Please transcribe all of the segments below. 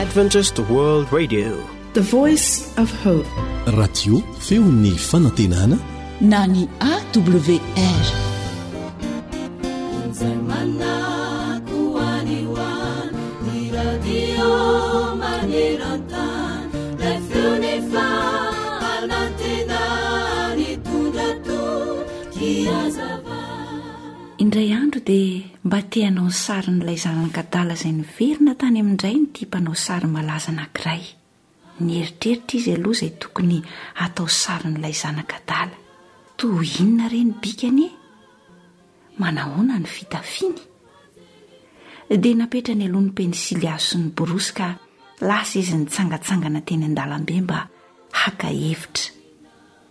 Adventist World Radio. The Voice of Hope. Radio feon'ny fanantenana na ny AWR. Indray andro dia mba te hanao ny sarin'ilay zanak'adala izay niverina tany amin-drainy ity mpanao sary malaza anankiray. Nieritreritra izy aloha izay tokony hatao sarin'ilay zanak'adala. Toa inona re ny bikany e? Manahoana ny fitafiny? Dia napetrany aloha ny pensilihazo sy ny borosy ka lasa izy nitsangantsangana teny an-dalambe mba haka hevitra.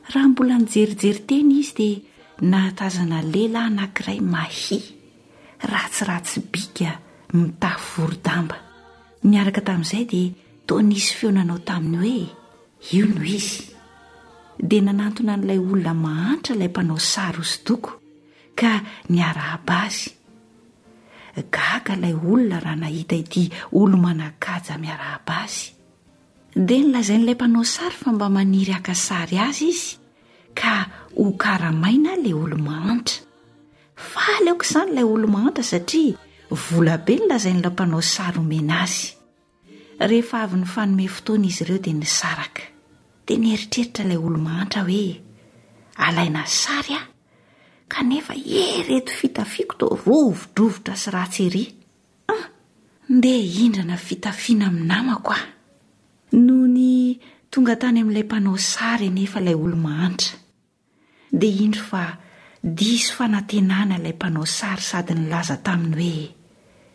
Raha mbola nijerijery teny izy dia nahatazana lehilahy anankiray mahia, ratsiratsy bika, mitafy voro-damba. Niaraka tamin'izay dia toa nisy feo nanao taminy hoe, Io no izy. Dia nanantona an'ilay olona mahantra ilay mpanao sary hosodoko ka niarahaba azy. Gaga ilay olona raha nahita ity olo-manan-kaja miarahaba azy. Dia nolazain'ilay mpanao sary fa mba maniry haka sary azy izy ka hokaramaina ilay olo-mahantra. Faly aoka izany ilay olo-mahantra satria vola be no lazain'ilay mpanao sary homena azy. Rehefa avy nifanome fotoana izy ireo dia nisaraka. Dia nieritreritra ilay olo-mahantra hoe, Alaina sary aho, kanefa ireto fitafiako toa rovidrovitra sy ratsy ery. An! Ndeha hindrana fitafiana amin'ny namako aho. Nony tonga tany amin'ilay mpanao sary anefa ilay olo-mahantra, dia indro fa diso fanantenana ilay mpanao sary sady nilaza taminy hoe,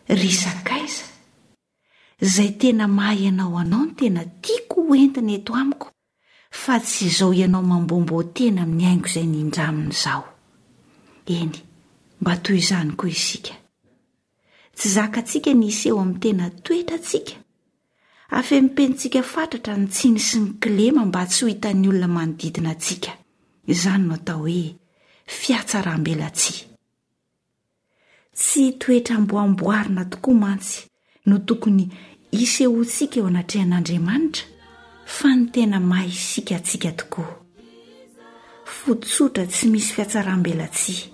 Ry sakaiza, izay tena maha ianao anao no tena tiako ho entina eto amiko fa tsy izao ianao mamboamboa tena amin'ny haingo izay nindramina izao. Eny, mba toy izany koa isika. Tsy zakantsika ny hiseho amin'ny tena toetrantsika. Afempentsika fatratra ny tsiny sy ny kilema mba tsy ho hitan'ny olona manodidina antsika. Izany no atao hoe fihatsaram-belatsihy. Tsy toetra amboamboarina tokoa mantsy no tokony hisehoantsika eo anatrehan'Andriamanitra fa ny tena maha isika antsika tokoa. Fo tsotra tsy misy fihatsaram-belatsihy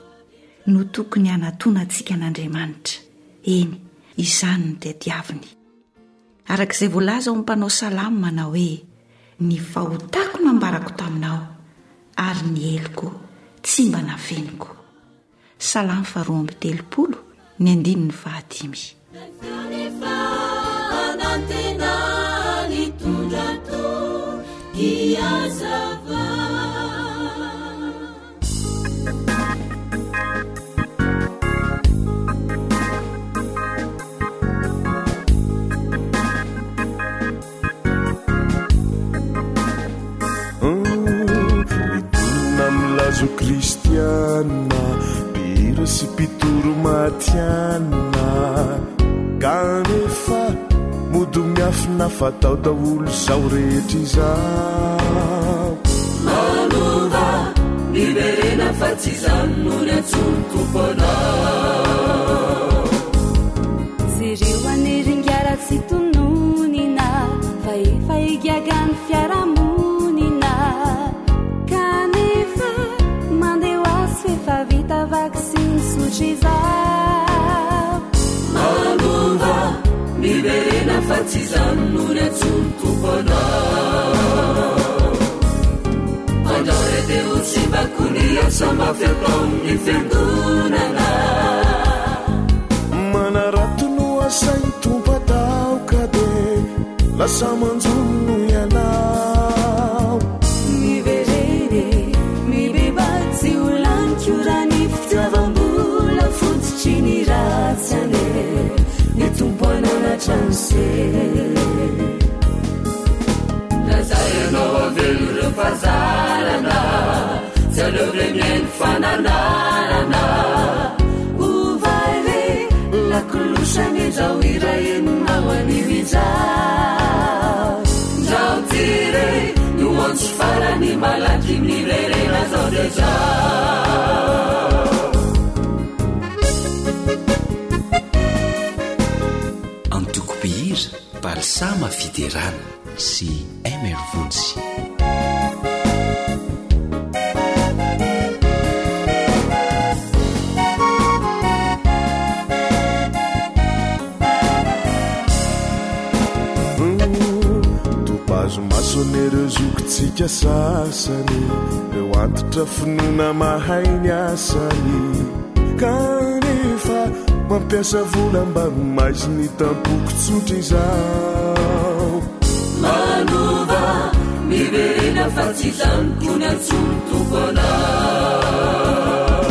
no tokony hanatonantsika an'Andriamanitra. Eny, izany no tadiaviny. Araka izay voalaza ao amin'ny mpanao salamo manao hoe, Ny fahotako nambarako taminao, ary ny heloko tsy mba nafeniko. Salamo faharoa amby telopolo, ny andininy fahadimy. Mitonona milaza ho kristiana, mpihira sy mpitory matihanina, kanefa mody miafina fa tao daholo izao rehetra izao. Manova, miverena fa tsy izany no niantsoan'ny Tompo anao. Jereo anie ry ingahy raha tsy tononina fa efa higagan'ny fiarahamonina kanefa mandeha ho azy f'efa vita vaksiny tsotra izao. Manova, miverena fa tsy izany no niantsoan'ny Tompo anao. Fandrao re dia ho tsy mba koa ny asa mafy ataon'ny fiangonana. Manarato no asain'ny Tompo atao ka dia lasa manjono ianao. Miverena e, mibebaha tsy ho lany koa raha ny fitiavam-bola fototry ny ratsy anie ny Tompo hananatra ny se. Lazay ianao avelo ireo fahazarana, tsy aleo ve mihaino fananarana. Ovay re lakolosy anie izao hira henonao anio izao. Ndrao ty re no antso farany malaky miverena zao dia izao. Antoko mpihira, Balsa. Sama Fiderana sy MR Vonjy. Topazo maso anie ireo zokintsika sasany, ireo antitra finoana mahay ny asany. Kanefa mampiasa vola mba ho maiziny tampoko tsotra izao. Manova, miverena fa tsy izany koa ny antson'ny Tompo anao.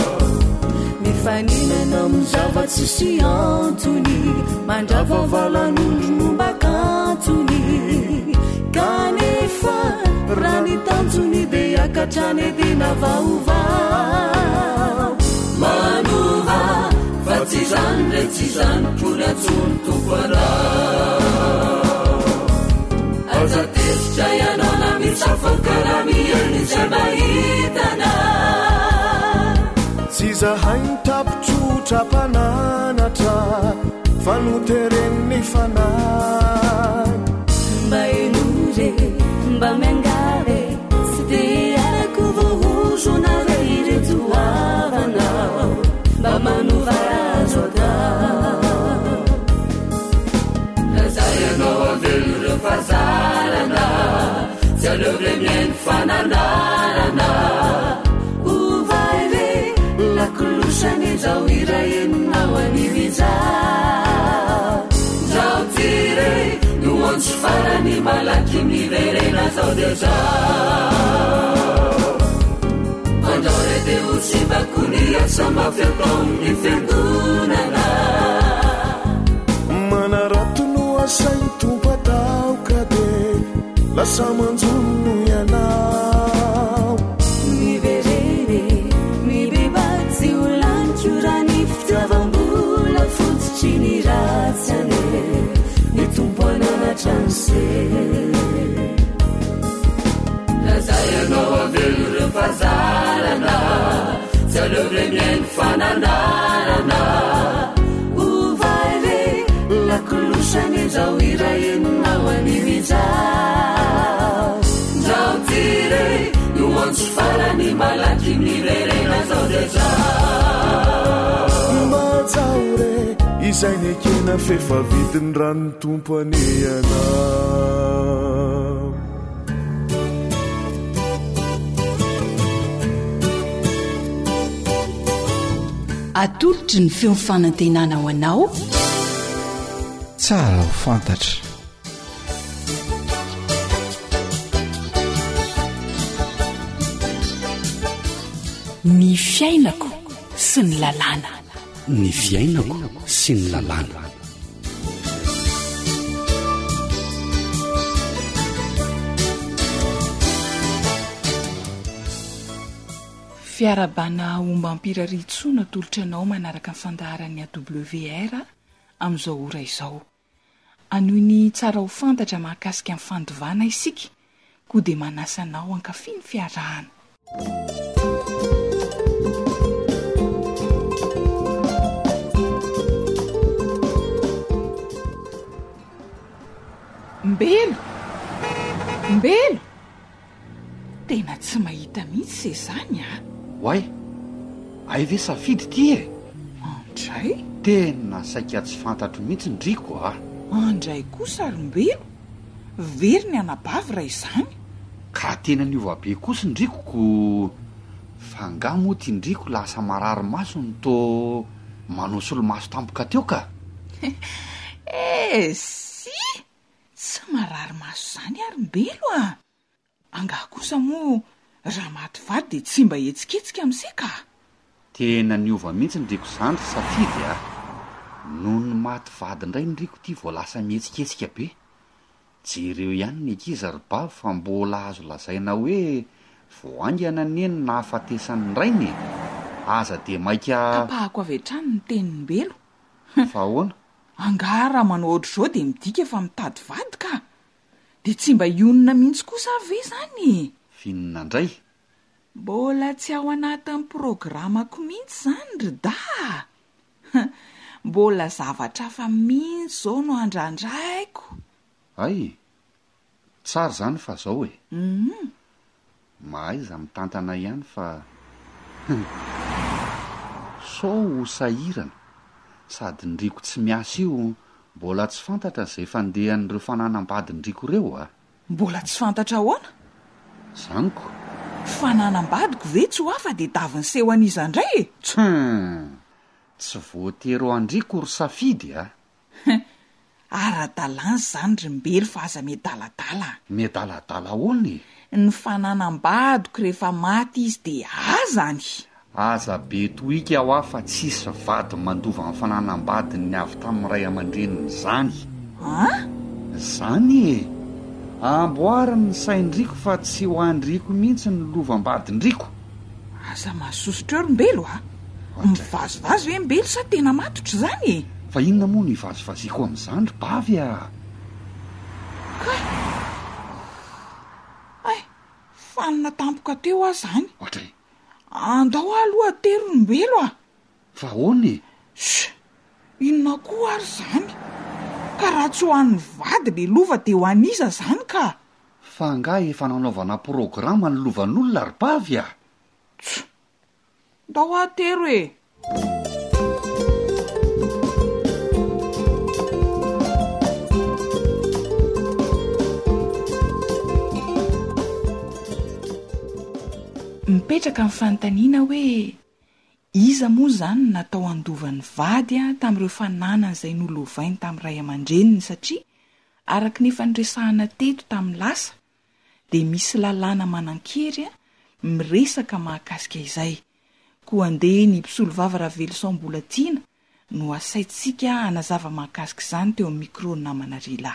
Mifaninana amin'ny zava-tsisy antony, mandrava valan'ondry no mba kantony. Kanefa raha ny tanjony dia hiakatra any Edena vaovao. Manova, fa tsy izany re tsy izany koa ny antson'ny Tompo anao. Aza tezitra ianao na mitsafoaka raha mihaino izay mba hitanao. Tsy izahay no tapitrotra mpananatra fa noteren'ny fanahy. Mba henoy re, mba miangavy e, tsy dia arako voahozona re ireto havanao, mba manova azo atao. Lazay ianao avelo ireo fahazarana, tsy aleo ve mihaino fananarana. Ovay re lakolosany izao hira henonao anio izao. Ndrao ty re no antso farany malaky miverena zao dia zao. Fandrao re dia ho simbako ny asa mafy ataon'ny fiangonana. Manarato no asain'ny Tompo atao ka dia lasa manjono ianao. Miverena e, mibebaha tsy ho laniko raha ny fitiavam-bola fototry ny ratsy anie ny Tompo hananatra ny se. Lazay ianao avelo ireo fahazarana, tsy aleo ve mihaino fananarana. Ovay re lakolosany izao hira henonao anio izao. Ndrao ty re no antso farany malaky miverena zao dia zao. Mba hajao re izay nekena f'efa vidin'ny ran'ny Tompo anie ianao. Atolotry ny feo fanantenana ho anao. Tsara ho fantatra. Ny fiainako sy ny lalàna. Ny fiainako sy ny lalàna. Fiarahabana ombam-pirariantsoa no atolotra anao manaraka ny fandaharan'ny AWR amin'izao ora izao. Hanohy ny tsara ho fantatra mahakasika ny fandovana isika, koa dia manasa anao hankafy ny fiarahana. Mbelo! Mbelo! Tena tsy mahita mihitsy se zany a! Oay! Hay ve safidy ity e! Andray? Tena saika tsy fantatro mihitsy ndry ko a! Andray kosa ry Mbelo! Very ny anabavy raha izany! Ka tena niova be kosa ndriko ko! Fa angaha moa ty ndriko lasa marary maso no tô manao solomaso tampoka teo ka! Eh! Si! Tsy marary maso izany ary Mbelo a! Angaha kosa moa raha maty vady dia tsy mba hetsiketsika amse ka! Tena niova mihitsy ndriko izany ry Safidy a! Nony maty vady indray ndriko ity vao lasa mihetsiketsika be. Jereo ihany ny ankizy ry bavy fa mbola azo lazaina hoe vao haingana anie ny nahafatesan'ny rainy e! Aza dia maika. Tapahako avy hatrany ny tenin'i Mbelo. Fa ahoana? Angaha raha manao ohatr'izao dia midika fa mitady vady ka! Dia tsy mba hionona mihitsy kosa aho ve izany e? F'inona indray? Mbola tsy ao anatin'ny programako mihitsy izany ry dahy a! Mbola zavatra hafa mihitsy izao no andrandraiko. Hay! Tsara izany fa zao e! Humm. Mahaiza mitantana ihany fa hum. Sao ho sahirana. Sady ndriko tsy miasa io mbola tsy fantatra izay fandehan'ireo fananam-badin-driko ireo a! Mbola tsy fantatra ahoana? Zany ko! Fananam-badiko ve tsy ho afa dia davin'ny seho an'iza indray e? Tsin! Tsy voatery ho andriko ry Safidy a! Hein! Ara-dalàna izany ry Mbelo fa aza miadaladala a! Miadaladala ahoana e? Ny fananam-badiko rehefa maty izy dia ahy izany! Aza be tohika hoa fa tsisy vady mandova ny fananam-badiny avy tamin'ny ray aman-dreniny izany! An? Izany e! Amboary ny sain-driko fa tsy ho an-driko mihitsy ny lovam-badin-driko! Aza mahasosotra eo ry Mbelo a! Mivazivazy ve Mbelo sa tena matotra izany e? Fa inona moa no hivazivaziako amin'izany ry Bavy a! Kay! Hay! Fanina tampoka teo aho izany. Ohatray! Andao aloha atero ry Mbelo a! Fa ahoana e? Ss! Inona koa ary izany? Ka raha tsy ho an'ny vady le lova dia ho an'iza izany ka? Fa angaha efa nanaovana programa ny lovan'olona ry Bavy a! Tss! Ndao atero e! Mipetraka ny fanontaniana hoe iza moa izany no natao handova ny vady tamin'ireo fananany izay nolovainy tamin'ny ray aman-dreniny satria araka ny efa noresahana teto tamin'ny lasa dia misy lalàna manan-kery miresaka mahakasika izay, koa andeha ny mpisolovava Raveloson Mbolatiana no asaintsika hanazava mahakasika izany teo amin'ny micro namana Rila.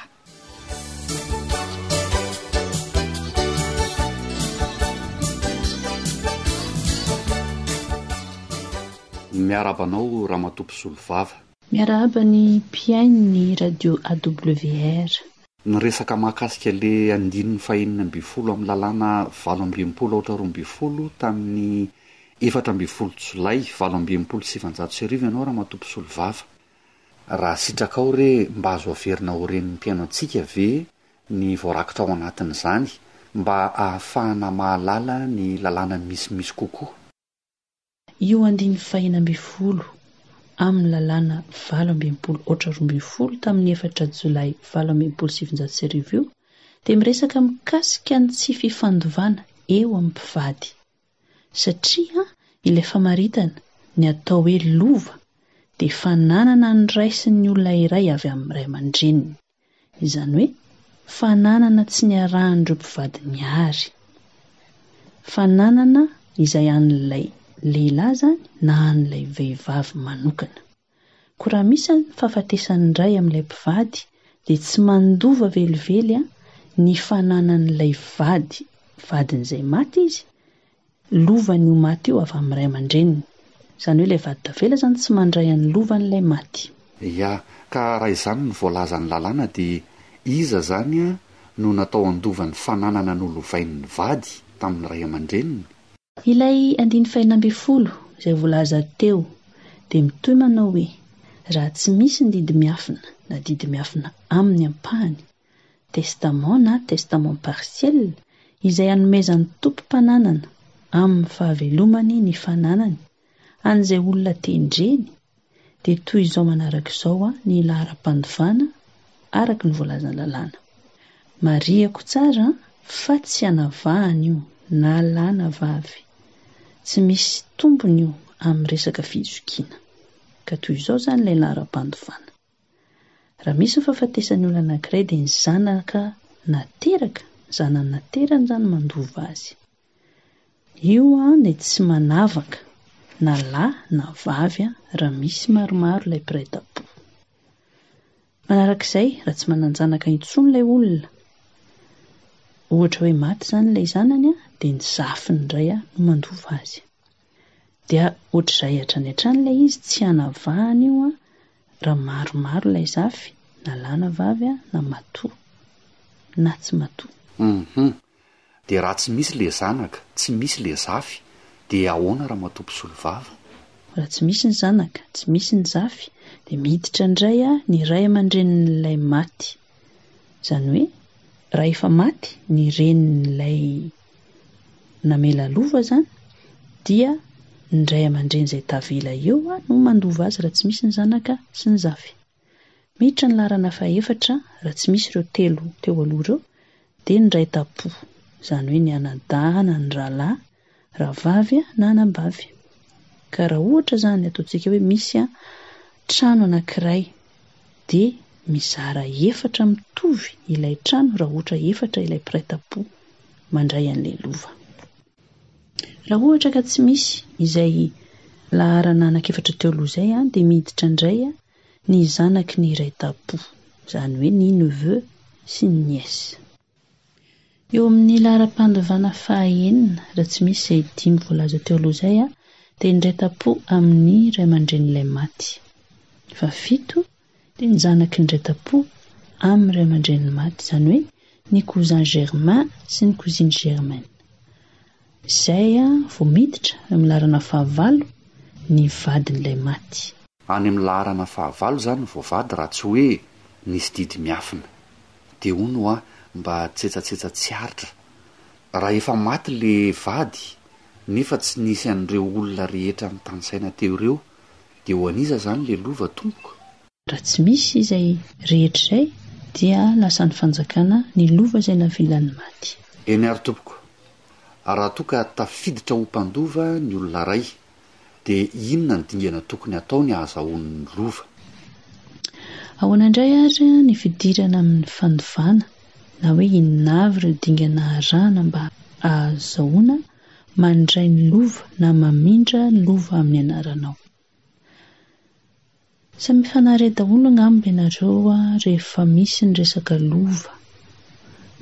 Miarahaba anao Ramatoa Mpisolovava. Miarahaba ny mpihaino ny radio AWR. Niresaka mahakasika le andininy fahenina ambinifolo amin'ny lalàna 68 aotra 12 tamin'ny 14 jolay 1968 ianao ramatoa mpisolovava. Raha sitrakao re mba azo averina ho ren'ny mpihaino antsika ve ny voarakitra ao anatin'izany mba ahafahana mahalala ny lalàna misimisy kokoa? Io andininy fahena ambinifolo amin'ny lalàna 68 aotra 12 tamin'ny efatra jolay 1968 io dia miresaka mikasika ny tsy fifandovana eo amin'ny mpivady. Satria ilay famaritana ny atao hoe lova dia fananana noraisin'ny olona iray avy amin'ny ray aman-dreniny. Izany hoe fananana tsy niarahan'ireo mpivady niary. Fananana izay an'ilay lehilahy izany na an'ilay vehivavy manokana. Koa raha misy ny fahafatesan'ny iray amin'ilay mpivady dia tsy mandova velively ny fananan'ilay vady vadin'izay maty izy, lovan'io maty io avy amin'ny ray aman-dreniny. Izany hoe ilay vady tavela izany tsy mandray an'ny lovan'ilay maty. Ya, ka raha izany no voalazan'ny lalàna dia iza izany no natao handova ny fananana nolovain'ny vady tamin'ny ray aman-dreniny? Ilay andininy fahenina ambinifolo izay voalaza teo dia mitohy manao hoe, Raha tsy misy ny didy miafina na didy miafina amin'ny ampahany, testament na testament partiel, izay anomezan'ny tompom-pananana amin'ny fahavelomany ny fananany an'izay olona tendreny, dia toy izao manaraka izao ny laharam-pandovana araka ny voalazan'ny lalàna. Marihako tsara fa tsy anavahana io na lahy na vavy. Tsy misy tombony io amin'ny resaka fizokiana. Ka toy izao izany ilay laharam-pandovana. Raha misy ny fahafatesan'ny olona anankiray dia ny zanaka nateraka, zanany naterany izany mandova azy. Io dia tsy manavaka na lahy na vavy raha misy maromaro ilay mpiray tampo. Manarak'izay, raha tsy manan-janaka intsony ilay olona, ohatra hoe maty izany ilay zanany dia ny zafiny indray no mandova azy. Dia ohatr'izay hatrany hatrany ilay izy, tsy hanavahana io raha maromaro ilay zafy, na lahy na vavy na matoa na tsy matoa. Hum. Dia raha tsy misy le zanaka, tsy misy le zafy, dia ahoana ramatoa mpisolovava? Raha tsy misy ny zanaka, tsy misy ny zafy, dia miditra indray ny ray aman-drenin'ilay maty. Izany hoe raha efa maty ny renin'ilay namela lova izany dia ny ray aman-dreny izay tavela eo no mandova azy raha tsy misy ny zanaka sy ny zafy. Miditra ny laharana fahefatra raha tsy misy ireo telo teo aloha ireo dia ny ray tam-po, izany hoe ny anadahy na ny rahalahy, rahavavy na anabavy. Ka raha ohatra izany ataontsika hoe misy trano anankiray dia mizara efatra mitovy ilay trano raha ohatra efatra ilay mpiray tam-po mandray an'ilay lova. Raha ohatra ka tsy misy izay laharana anankiefatra teo aloha izay dia miditra indray ny zanaky ny iray tam-po, izany hoe ny neveu sy ny nièce. Eo amin'ny laharam-pandovana fahaenina, raha tsy misy izay dimy voalaza teo aloha izay, dia ny iray tam-po amin'ny ray aman-drenin'ilay maty. Fahafito, dia ny zanaky ny iray tam-po amin'ny ray aman-drenin'ny maty, izany hoe ny cousin germain sy ny cousine germaine. Izay vao miditra eo amin'ny laharana fahavalo ny vadin'ilay maty. Any amin'ny laharana fahavalo izany ny voavady raha tsy hoe nisy didy miafina. Dia hono hoa mba tsetsatsetsa tsy aritra. Raha efa maty le vady nefa tsy nisy an'ireo olona rehetra notanisaina teo ireo dia ho an'iza izany le lova tompoko? Raha tsy misy izay rehetra izay dia lasan'ny fanjakana ny lova izay navelan'ny maty. Eny ary tompoko. Raha toa ka tafiditra ho mpandova ny olona iray dia inona ny dingana tokony hataony hahazahoany ny lova? Ahoana indray ary ny fidirana amin'ny fandovana na hoe inona avy ireo dingana arahana mba hahazahoana mandray ny lova na mamindra lova amin'ny anaranao? Samy mifanare daholo angamba ianareo rehefa misy ny resaka lova.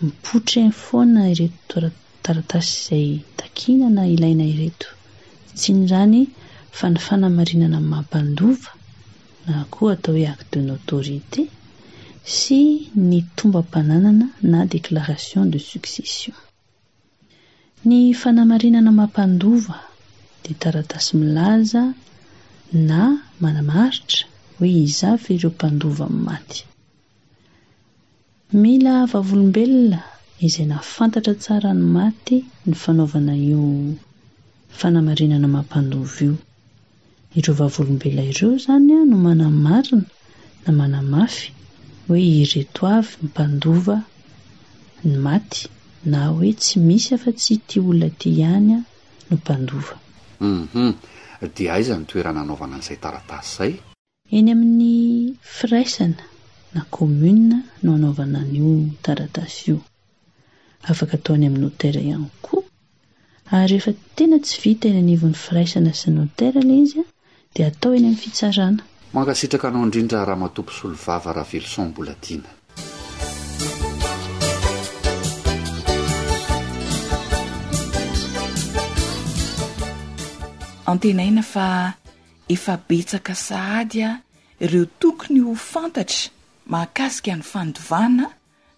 Mipoitra eny foana ireto taratasy izay takiana na ilaina ireto. Tsy inona izany fa ny fanamarinana ny maha mpandova na koa atao hoe acte de notoriété sy ny tombam-pananana na déclaration de succession. Ny fanamarinana mampandova dia taratasy milaza na manamaritra hoe iza avy ireo mpandova amin'ny maty. Mila vavolombelona izay nahafantatra tsara ny maty ny fanaovana io fanamarinana mampandova io. Ireo vavolombelona ireo izany no manamarina na manamafy hoe ireto avy ny mpandova ny maty na hoe tsy misy afa-tsy ity olona ity ihany no mpandova. Hum. Dia aiza ny toerana anaovana an'izay taratasy izay? Eny amin'ny firaisana na commune no anaovana an'io taratasy io. Afaka atao any amin'ny notaire ihany koa. Ary rehefa tena tsy vita eny anivon'ny firaisana sy notaire ilay izy dia atao eny amin'ny fitsarana. Mankasitraka anao indrindra Ramatoa Mpisolovava Raveloson Mbolatiana. Antenaina fa efa betsaka sahady ireo tokony ho fantatra mahakasika ny fandovana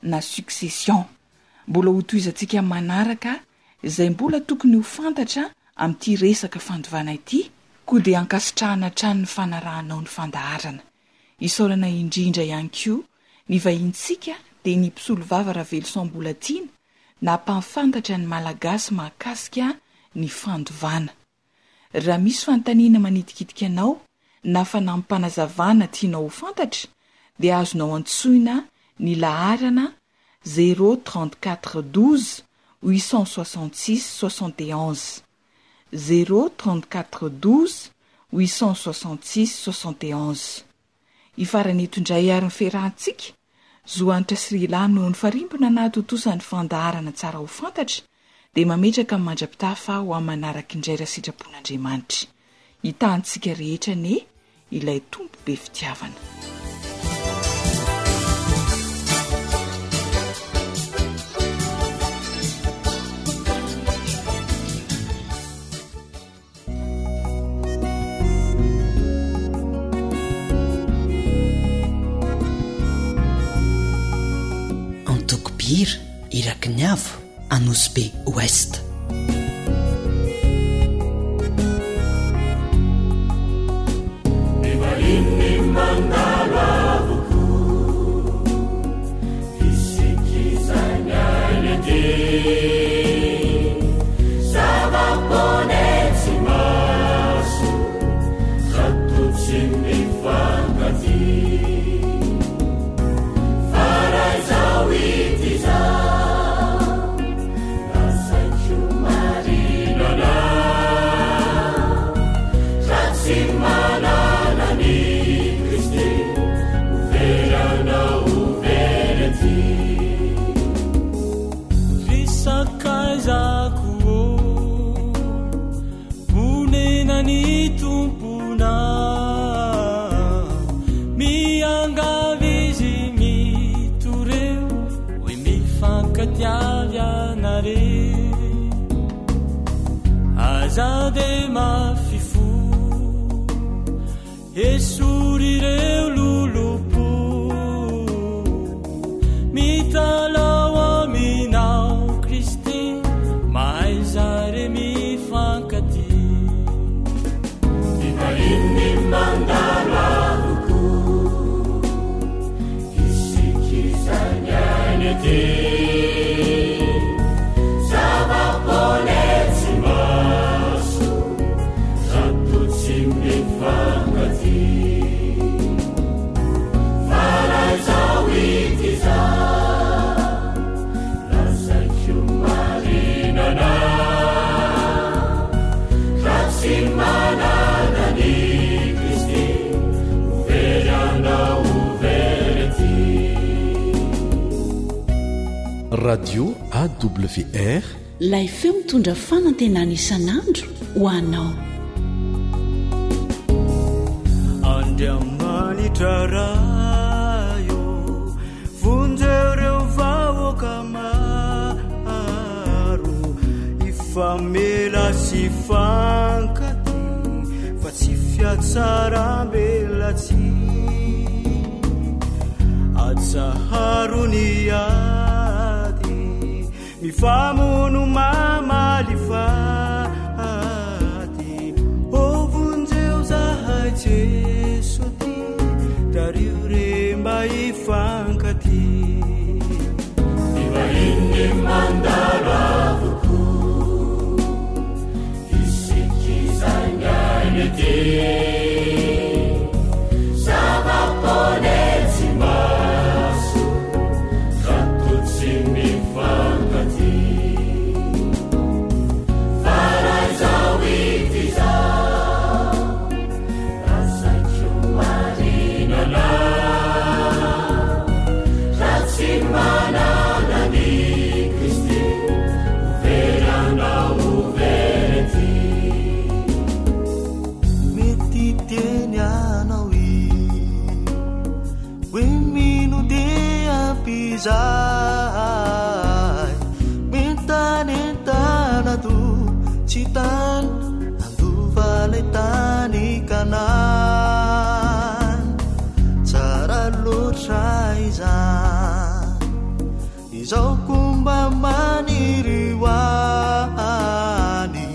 na succession. Mbola hotohizantsika manaraka izay mbola tokony ho fantatra amin'ity resaka fandovana ity, koa dia ankasitrahana hatrany ny fanarahanao ny fandaharana. Isaorana indrindra ihany koa ny vahintsika dia ny mpisolovava Raveloson Mbolatiana nampahafantatra ny Malagasy mahakasika ny fandovana. Raha misy fanontaniana manitikitika anao na fanampim-panazavana tianao ho fantatra dia azonao antsoina ny laharana zéro 34 12 866 71, zéro 34 12 866 71. Hifarana eto indray àry ny fiarahantsika. Zo Hanitra sy Ry Lahy no nifarimbona nahatontosa ny fandaharana Tsara ho Fantatra, dia mametraka ny mandra-pitafa ho amin'ny manaraka indray raha sitrapon'Andriamanitra. Hitahantsika rehetra anie ilay Tompo be fitiavana. Antoko mpihira Iraky ny Avo, Anosibe Ouest. Manantena ny Tomponao. Miangavy izy mitoreo hoe mifankatiavy ianareo. Aza dia mafy fo. Esory ireo lolompo. Mitalaho aminao Kristy, mahaiza re mifankatia. Ny vahiny mandalo avokoa, isika izay miaina ety. Zava-poana etsy imaso, raha toa tsy mifankatia. Fa raha izaho ity izaho, lazaiko marina anao, raha tsy manana an'i Kristy, ho very anao, ho very ety. Radio AWR. Ilay feo mitondra fanantenana isan'andro ho anao. Andriamanitra Ray ô, vonjeo ireo vahoaka maro, hifamela sy hifankatia, fa tsy fiatsaram-belatsihy. Atsaharo ny ady. Mifamono mamaly faty Ô vonjeo zahay Jeso ty Tario re mba hifankatia Ny vahiny mandalo avokoa Isika izay miaina ety Zava-poana etsy imaso Raha toa tsy mifankatia Fa raha izaho ity izaho Lazaiko marina anao Raha tsy manana an'i Kristy Ho very anao ho very ety Mety hiteny anao izy Hoe mino dia ampy izahay Mientanentana toa tsy tany Handova ilay tany Kanana Tsara loatra izany Izao koa mba maniry ho any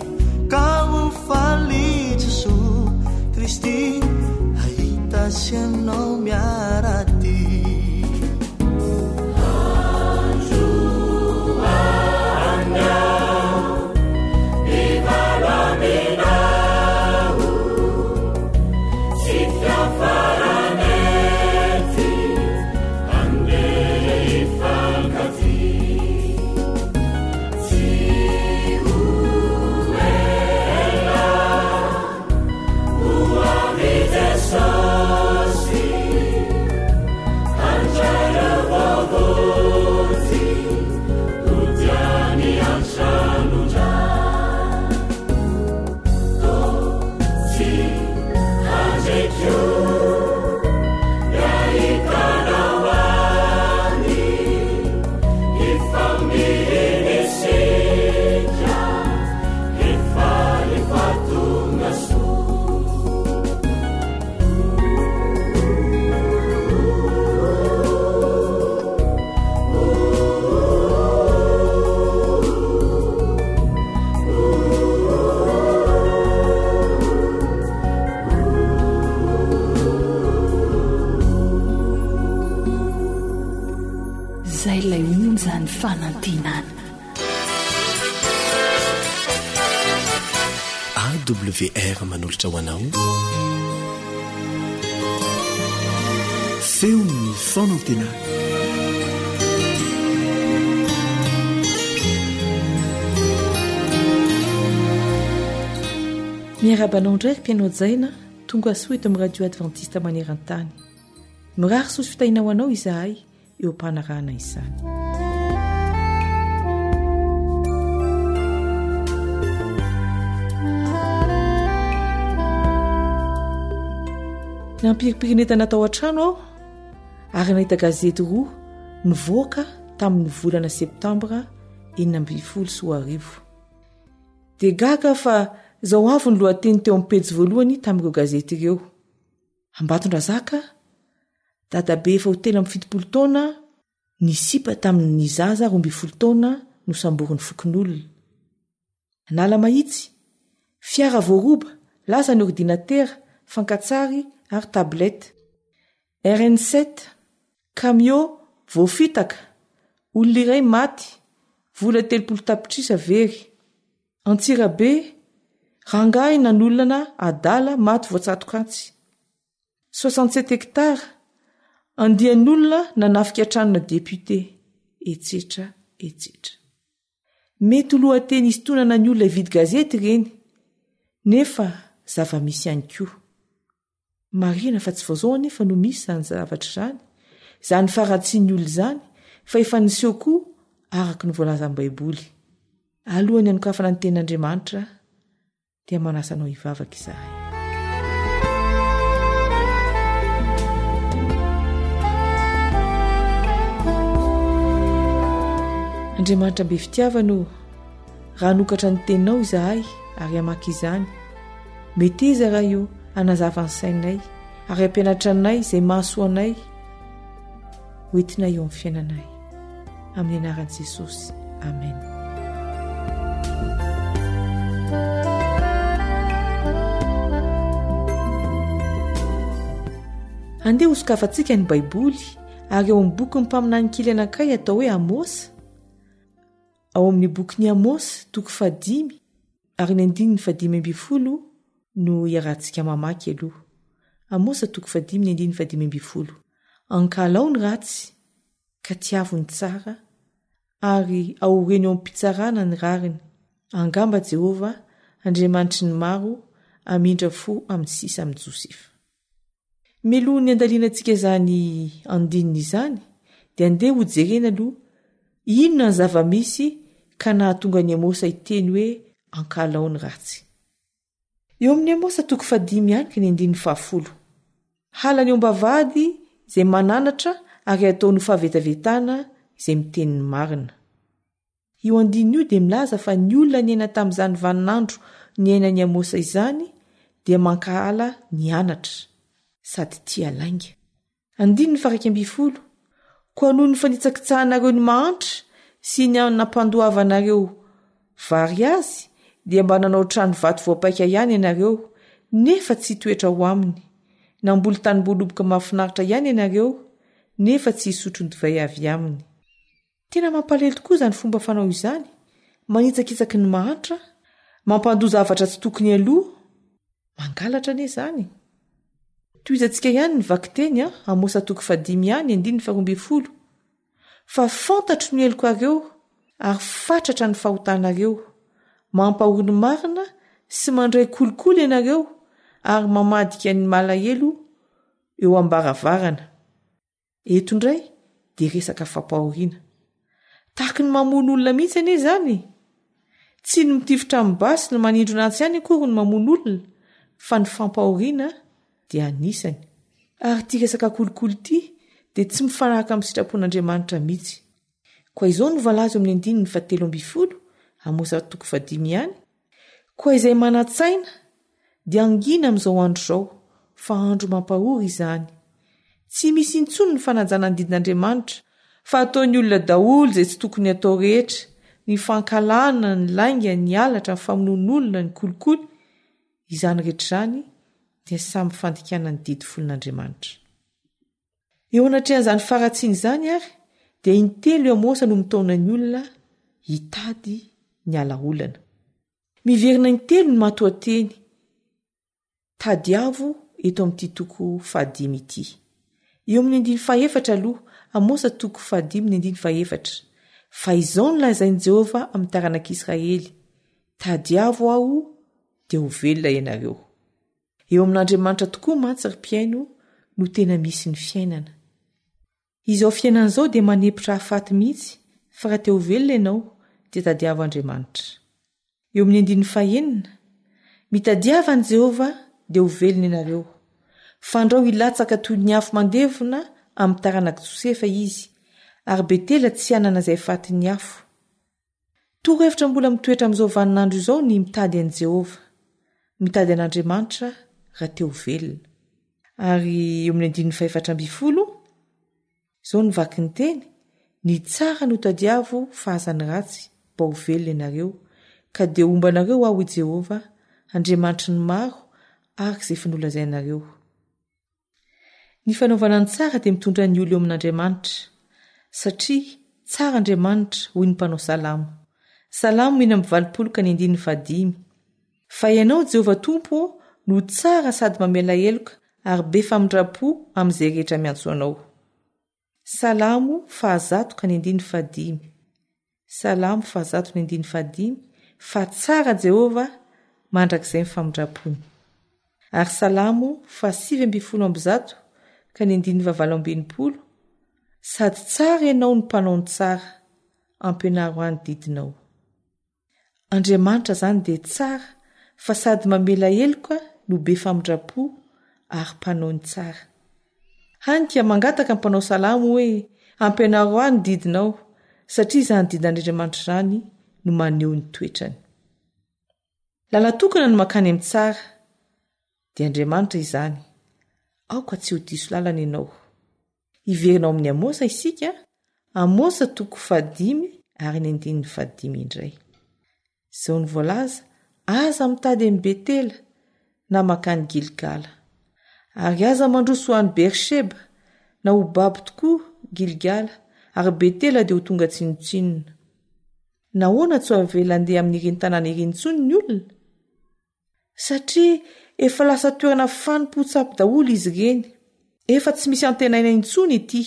Ka ho faly Jesoa Kristy Hahita sy anao miara-dia. Zay ilay onjan'ny fanantenana. AWR manolotra ho anao Feon'ny fanantenana. Miarahaba anao indray ry mpihaino hajaina, tonga soa eto amin'ny Radio Adventiste maneran-tany. Mirary soa sy fitahiana ho anao izahay eo am-panarahana izany. Nampiripirin'entana tao an-trano aho ary nahita gazety roa nivoaka tamin'ny volana septambra 2016. Dia gaga aho fa izao avy ny lohateny teo amin'ny pejy voalohany tamin'ireo gazety ireo. Ambatondrazaka, dadabe efa ho 73 taona nisipa tamin'ny zaza 12 taona nosamborin'ny fokonolona. Analamahitsy, fiara voaroba, lasa ny ordinatera, fankatsary ary tablette. RN sept, Kamiô voafitaka, olona iray maty, vola 30 tapitrisa very. Antsirabe, rangahy nanolana adala maty voatsatok'antsy. 67 hectares, andian'olona nanafika tranona député, etsetra etsetra. Mety ho lohateny hisintonana ny olona hividy gazety ireny, nefa zava-misy ihany koa. Marihina fa tsy vao izao anefa no misy izany zavatra izany, izany faharatsian'ny olona izany, fa efa niseho koa araka ny voalazan'ny Baiboly. Alohan'ny hanokafana ny Tenin'Andriamanitra, dia manasa anao hivavaka izahay. Andriamanitra be fitiavana o, raha hanokatra ny teninao izahay ary hamaky izany, meteza Ray o hanazava ny sainay ary hampianatra anay izay mahasoa anay ho entinay eo amin'ny fiainanay. Amin'ny anaran'i Jesosy. Amen. Andeha hosokafantsika ny Baiboly ary ao amin'ny bokin'ny mpaminany kely anankiray atao hoe Amosa. Ao amin'ny bokin'i Amosa, toko fahadimy ary ny andininy fahadimy ambin'ny folo no iarahantsika mamaky aloha. Amosa toko fahadimy ny andininy fahadimy ambin'ny folo. Ankahalao ny ratsy, ka tiavo ny tsara, ary aoreno eo am-pitsarana ny rariny. Angamba Jehovah, Andriamanitry ny maro, hamindra fo amin'ny sisa amin'i Josefa. Mialohan'ny handalinantsika izany andininy izany, dia andeha hojerena aloha inona ny zava-misy ka nahatonga an'i Amosa hiteny hoe ankahalao ny ratsy. Eo amin'ny Amosa toko fahadimy ihany ka ny andininy fahafolo. Halany eo am-bavahady izay mananatra ary ataony ho fahavetavetana izay miteny ny marina. Io andininy io dia milaza fa ny olona niaina tamin'izany vaninandro niainan'i Amosa izany dia mankahala ny anatra sady tia lainga. Andininy faha-11, Koa noho ny fanitsakitsahanareo ny mahantra sy ny nampandoavanareo vary azy, dia mba nanao trano vato voapaika ihany ianareo, nefa tsy hitoetra ao aminy. Namboly tanimboaloboka mahafinaritra ihany ianareo, nefa tsy hisotro ny divay avy aminy. Tena mampalahelo tokoa izany fomba fanao izany, manitsakitsaky ny mahantra, mampandoa zavatra tsy tokony aloa, mangalatra anie izany. Tohizantsika ihany ny vakiteny an, Amosa toko fahadimy ihany, andininy faharoa ambin'ny folo. Fa fantatro ny helokareo ary fatratra ny fahotanareo, mampahory ny marina sy mandray kolikoly ianareo ary mamadika ny malahelo eo am-baravarana. Eto indray dia resaka fampahoriana. Tahaky ny mamono olona mihitsy anie izany e! Tsy ny mitifitra amin'ny basy na manindrona antsy ihany akory no mamono olona fa ny fampahoriana dia anisany. Ary ity resaka kolikoly ity dia tsy mifanaraka amin'ny sitrapon'Andriamanitra mihitsy. Koa izao no voalaza eo amin'ny andininy fahatelo ambin'ny folo, Amosa toko fahadimy ihany, Koa izay manan-tsaina dia hangina amin'izao andro izao, fa andro mampahory izany. Tsy misy intsony ny fanajana ny didin'Andriamanitra, fa ataon'ny olona daholo izay tsy tokony hatao rehetra, ny fankahalana, ny lainga, ny halatra, ny famonoan'olona, ny kolikoly, izany rehetra izany dia samy fandikana ny didy folon'Andriamanitra. Eo anatrehan'izany faharatsiana izany àry, dia intelo i Amosa no mitaona ny olona hitady ny ala-olana. Miverina intelo ny matoanteny tadiavo eto amin'ity toko fahadimy ity. Eo amin'ny andininy fahefatra aloha, Amosa toko fahadimy ny andininy fahefatra, Fa izao no lazain'i Jehovah amin'ny taranak'Israely, Tadiavo aho, dia ho velona ianareo. Eo amin'Andriamanitra tokoa mantsy ry mpihaino no tena misy ny fiainana. Izao fiainana izao dia manempotra hahafaty mihitsy fa raha te ho velona ianao dia tadiavo Andriamanitra. Eo amin'ny andininy fahenina, Mitadiava an'i Jehovah dia ho velona ianareo. Fandrao hilatsaka toy ny afo mandevona amin'ny taranak'i Josefa izy, ary Betela tsy hanana izay fatin'ny afo. Torohevitra mbola mitoetra amin'izao vaninandro izao ny mitady an'i Jehovah, mitady an'Andriamanitra raha te ho velona. Ary eo amin'ny andininy fahefatra ambin'ny folo, izao no vaky ny teny, Ny tsara no tadiavo fa aza ny ratsy, mba ho velona ianareo, ka dia homba anareo aho, hoy Jehovah, Andriamanitry ny maro, araka izay efa nolazainareo. Ny fanaovana ny tsara dia mitondra ny olona eo amin'Andriamanitra, satria tsara Andriamanitra, hoy ny mpanao salamo. Salamo 86 ka ny andininy fahadimy. Fa Ianao, Jehovah Tompo ô, no tsara sady mamela heloka ary be famindram-po amin'izay rehetra miantso Anao. Salamo fahazato ka ny andininy fahadimy. Salamo fahazato ny andininy fahadimy, Fa tsara Jehovah, mandrakizay ny famindram-pony. Ary Salamo fahasivy 118 ka ny andininy fahavalo amby enimpolo, Sady tsara Ianao no mpanao ny tsara, ampianaro ahy ny didinao. Andriamanitra izany dia tsara fa sady mamela heloka no be famindram-po ary mpanao ny tsara. Hany ka mangataka ny mpanao salamo hoe ampianaro ahy ny didinao satria izany didin'Andriamanitra izany no maneho ny toetrany. Lalan-tokana no mankany amin'ny tsara, dia Andriamanitra izany. Aoka tsy ho diso lalana ianao. Hiverina ao amin'ny Amosa isika, Amosa toko fahadimy ary ny andininy fahadimy indray. Izao no voalaza, Aza mitady an'i Betela, na mankany Gilgala. Ary aza mandroso ho any Beersheba, na ho babo tokoa Gilgala, ary Betela dia ho tonga tsinontsinona. Nahoana tsy ho avela handeha amin'ireny tanàna ireny intsony ny olona? Satria efa lasa toerana fanompoan-tsampy daholo izy ireny. Efa tsy misy antenaina intsony ity.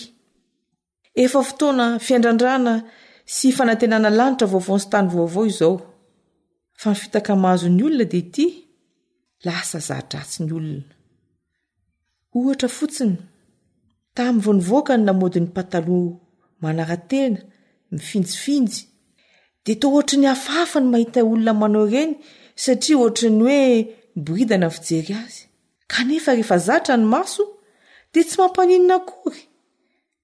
Efa fotoana fiandrandrana sy fanantenana lanitra vaovao sy tany vaovao izao. Fa ny fitaka mahazo ny olona dia ity, lasa za-dratsy ny olona. Ohatra fotsiny, tamin'ny vao nivoaka ny lamaodin'ny pataloha manara-tena, mifinjifinjy, dia toa ohatry ny hafahafa ny mahita olona manao ireny satria ohatry ny hoe miboridana ny fijery azy. Kanefa rehefa zatra ny maso dia tsy mampaninona akory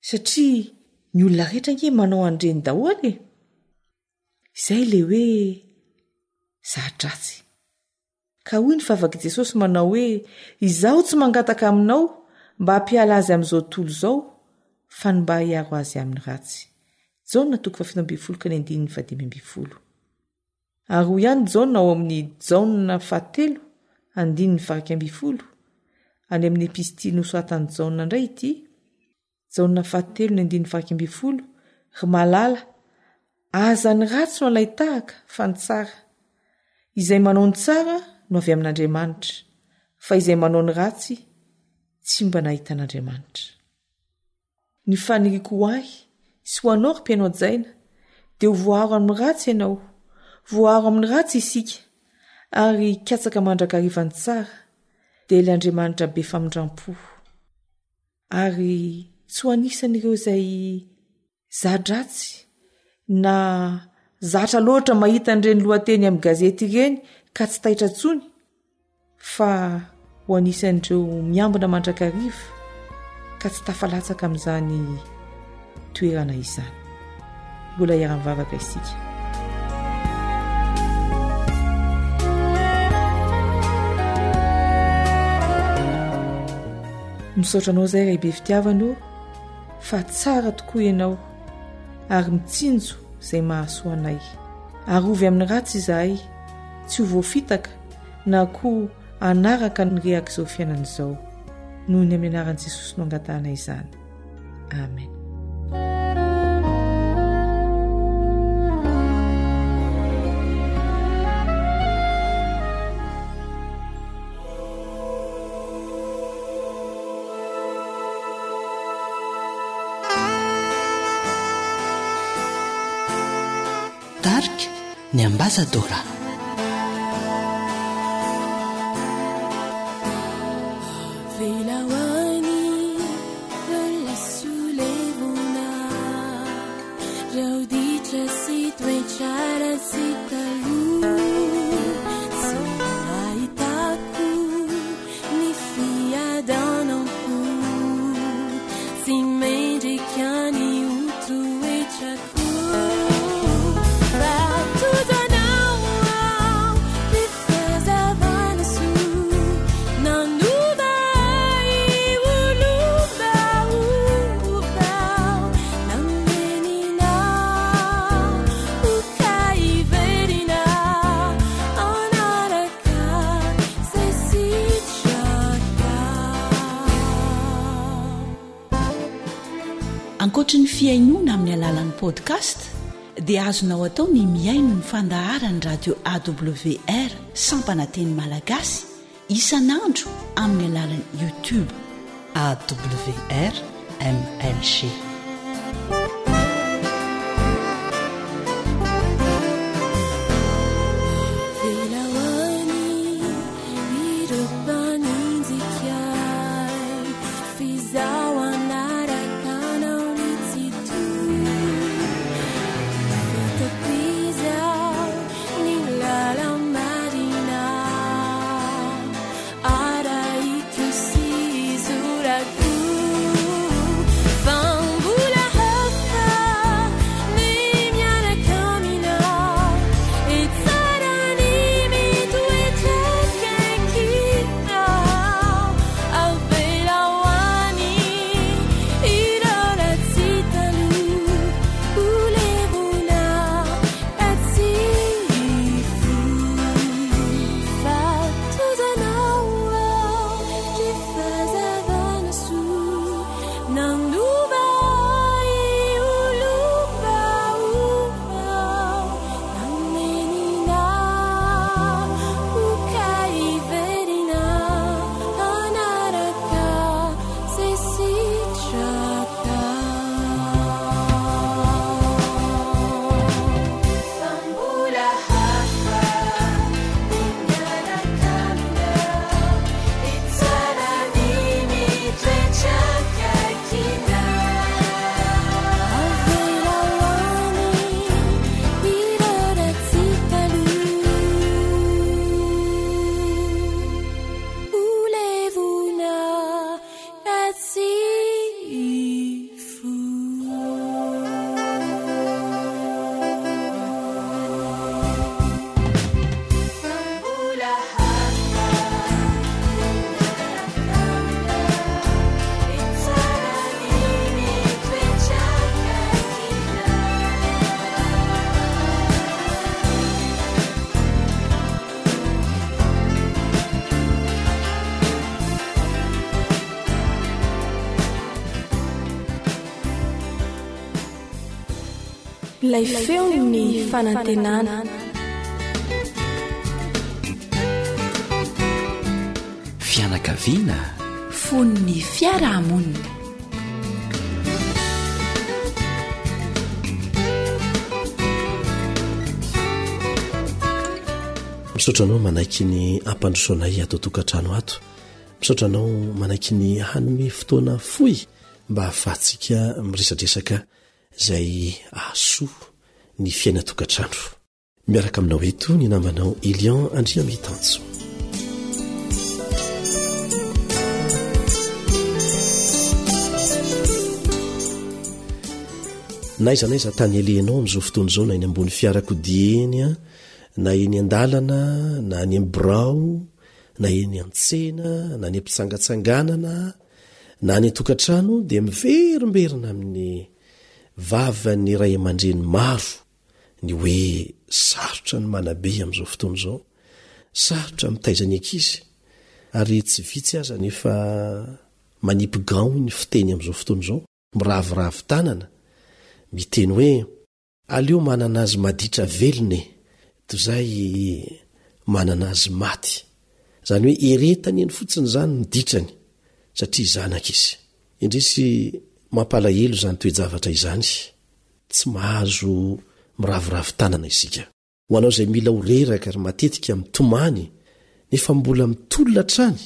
satria ny olona rehetra ange manao an'ireny daholo e! Izay ilay hoe za-dratsy. Ka hoy ny vavak'i Jesosy manao hoe, Izaho tsy mangataka aminao mba hampiala azy amin'izao tontolo izao, fa ny mba hiaro azy amin'ny ratsy. Jaona toko fahafito ambin'ny folo ka ny andininy fahadimy ambin'ny folo. Ary hoy ihany Jaona ao amin'ny Jaona fahatelo andininy faha-iraika ambin'ny folo, any amin'ny epistily nosoratan'i Jaona indray ity, Jaona fahatelo ny andininy faha-iraika ambin'ny folo, Ry malala, aza ny ratsy no alain-tahaka fa ny tsara. Izay manao ny tsara no avy amin'Andriamanitra, fa izay manao ny ratsy tsy mba nahita an'Andriamanitra. Ny faniriako ho ahy sy ho anao ry mpihaino hajaina dia ho voaaro amin'ny ratsy ianao, voaaro amin'ny ratsy isika, ary hikatsaka mandrakariva ny tsara, dia ilay Andriamanitra be famindram-po. Ary tsy ho anisan'ireo izay za-dratsy na zatra loatra mahita an'ireny lohateny amin'ny gazety ireny ka tsy taitra intsony fa ho anisan'ireo miambina mandrakariva ka tsy tafalatsaka amin'izany toerana izany. Mbola hiara-mivavaka isika. Misaotra anao izay Ray be fitiavana o fa tsara tokoa ianao ary mitsinjo izay mahasoa anay. Arovy amin'ny ratsy izahay tsy ho voafitaka na koa hanaraka ny rehak'izao fiainana izao. Noho ny amin'ny anaran'i Jesosy no angatahana izany. Amen. Tarika ny Ambasadora. Ankoatry ny fihainoana amin'ny alalan'ny podcast dia azonao atao ny mihaino ny fandaharan'ny radio AWR sampana teny malagasy isan'andro amin'ny alalan'ny YouTube. AWR MLG. Ilay feon'ny fanantenana. Fianakaviana. Fon'ny fiarahamonina. Misaotra anao manaiky ny hampandroso anay ato an-tokantrano ato. Misaotra anao manaiky ny hanome fotoana fohy mba hahafahantsika miresadresaka izay hahasoa ny fiainan-tokantrano. Miaraka aminao eto ny namanao Elion Andriamitanjo. Na aiza na aiza tany alehanao amin'izao fotoana izao na eny ambony fiarakodia eny na eny an-dalana na any amin'ny birao na eny an-tsena na any am-pitsangatsanganana Na any an-tokantrano dia miverimberina amin'ny vavan'ny ray aman-dreny maro ny hoe sarotra ny manabe amin'izao fotoana izao, sarotra mitaiza ny ankizy, ary tsy vitsy aza ny efa manipy gant hoy ny fiteny amin'izao fotoana izao, miraviravy tanana, miteny hoe. Aleo manana azy maditra velona e, toy izay manana azy maty. Izany hoe eretany eny fotsiny izany ny ditrany, satria zanaka izy. Indrisy mampalahelo izany toe-javatra izany, tsy mahazo miraviravy tanana isika. Ho anao izay mila ho reraka ary matetika mitomany nefa mbola mitolona hatrany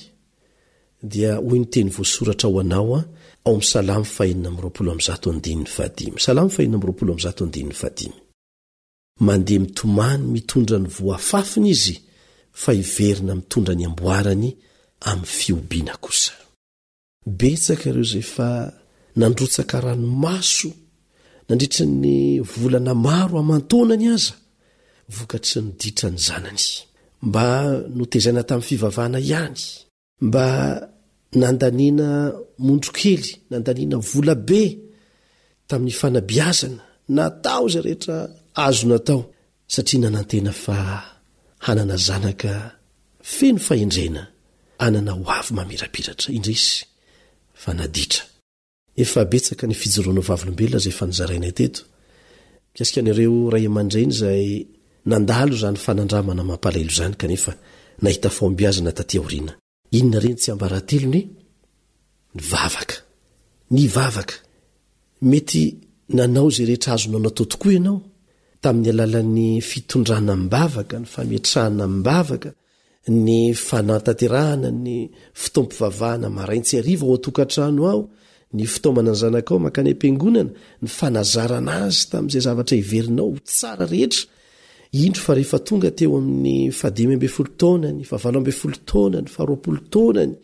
dia hoy ny teny voasoratra ho anao ao amin'ny Salamo fahenina amby 120 andininy fahadimy. Salamo fahenina amby 120 andininy fahadimy. Mandeha mitomany mitondra ny voa afafiny izy fa hiverina mitondra ny amboarany amin'ny fihobiana kosa. Betsaka ireo izay efa nandrotsaka ranomaso nandritra ny volana maro aman-taonany aza vokatry ny ditran'ny zanany. Mba notezaina tamin'ny fivavahana ihany. Mba nandaniana mondro kely, nandaniana vola be tamin'ny fanabeazana, natao izay rehetra azo natao satria nanantena fa hanana zanaka feno fahendrena hanana ho avy mamirapiratra. Indrisy fa naditra. Efa betsaka ny fijoroana ho vavolombelona izay efa nozarainay teto, mikasika an'ireo ray aman-dreny izay nandalo izany fanandramana mampalahelo izany kanefa nahita fahombiazana taty aoriana. Inona re ny tsiambaratelony? Ny vavaka. Ny vavaka. Mety nanao izay rehetra azonao natao tokoa ianao, tamin'ny alalan'ny fitondrana am-bavaka, ny fametrahana am-bavaka, ny fanatanterahana ny fotoam-pivavahana marain-tsy hariva ao an-tokantrano ao, ny fitaomana ny zanakao mankany am-piangonana, ny fanazarana azy tamin'izay zavatra heverinao ho tsara rehetra. Indro fa rehefa tonga teo amin'ny fahadimy ambin'ny folo taonany, fahavalo ambin'ny folo taonany, faharoapolo taonany,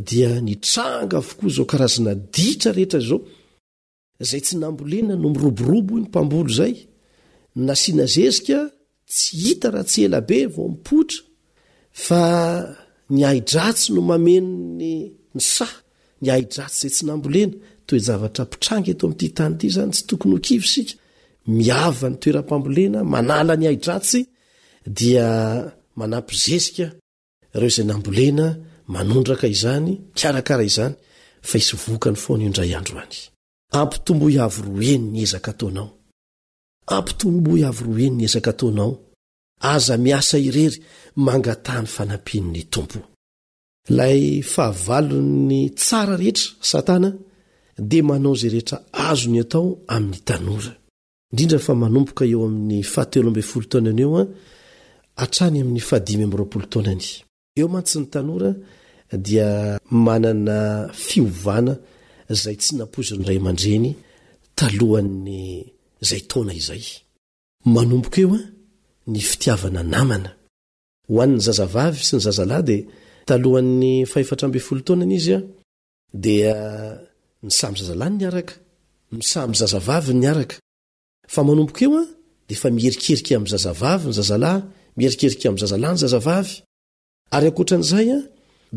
dia nitranga avokoa izao karazana ditra rehetra izao. Izay tsy nambolena no miroborobo hoy ny mpamboly izay. Nasiana zezika tsy hita raha tsy ela be vao mipoitra fa ny ahi-dratsy no mameno ny ny saha, ny ahi-dratsy izay tsy nambolena. Toe-javatra mpitranga eto amin'ity tany ity izany, tsy tokony ho kivy isika. Miava ny toeram-pambolena, manala ny ahi-dratsy dia manampy zezika Ireo izay nambolena, manondraka izany, mikarakara izany, fa hisy vokany foana io indray andro any. Ampitomboy avo roa heny ny ezaka ataonao. Ampitomboy avo roa heny ny ezaka ataonao. Aza miasa irery, mangataha ny fanampian'ny Tompo. Ilay fahavalon'ny tsara rehetra, Satana, dia manao izay rehetra azony atao amin'ny tanora. Indrindra fa manomboka eo amin'ny fahatelo ambin'ny folo taonany eo hatrany amin'ny fahadimy amby roapolo taonany. Eo mantsy ny tanora dia manana fiovana izay tsy nampoizin'ny ray aman-dreny talohan'ny izay taona izay. Manomboka eo ny fitiavana namana. Ho an'ny zazavavy sy ny zazalahy dia talohan'ny fahefatra ambin'ny folo taonany izy Dia ny samy zazalahy no niaraka, ny samy zazavavy no niaraka. Fa manomboka eo an, dia efa miherikerika amin'ny zazavavy ny zazalahy, miherikerika amin'ny zazalahy ny zazavavy. Ary ankoatran'izay an,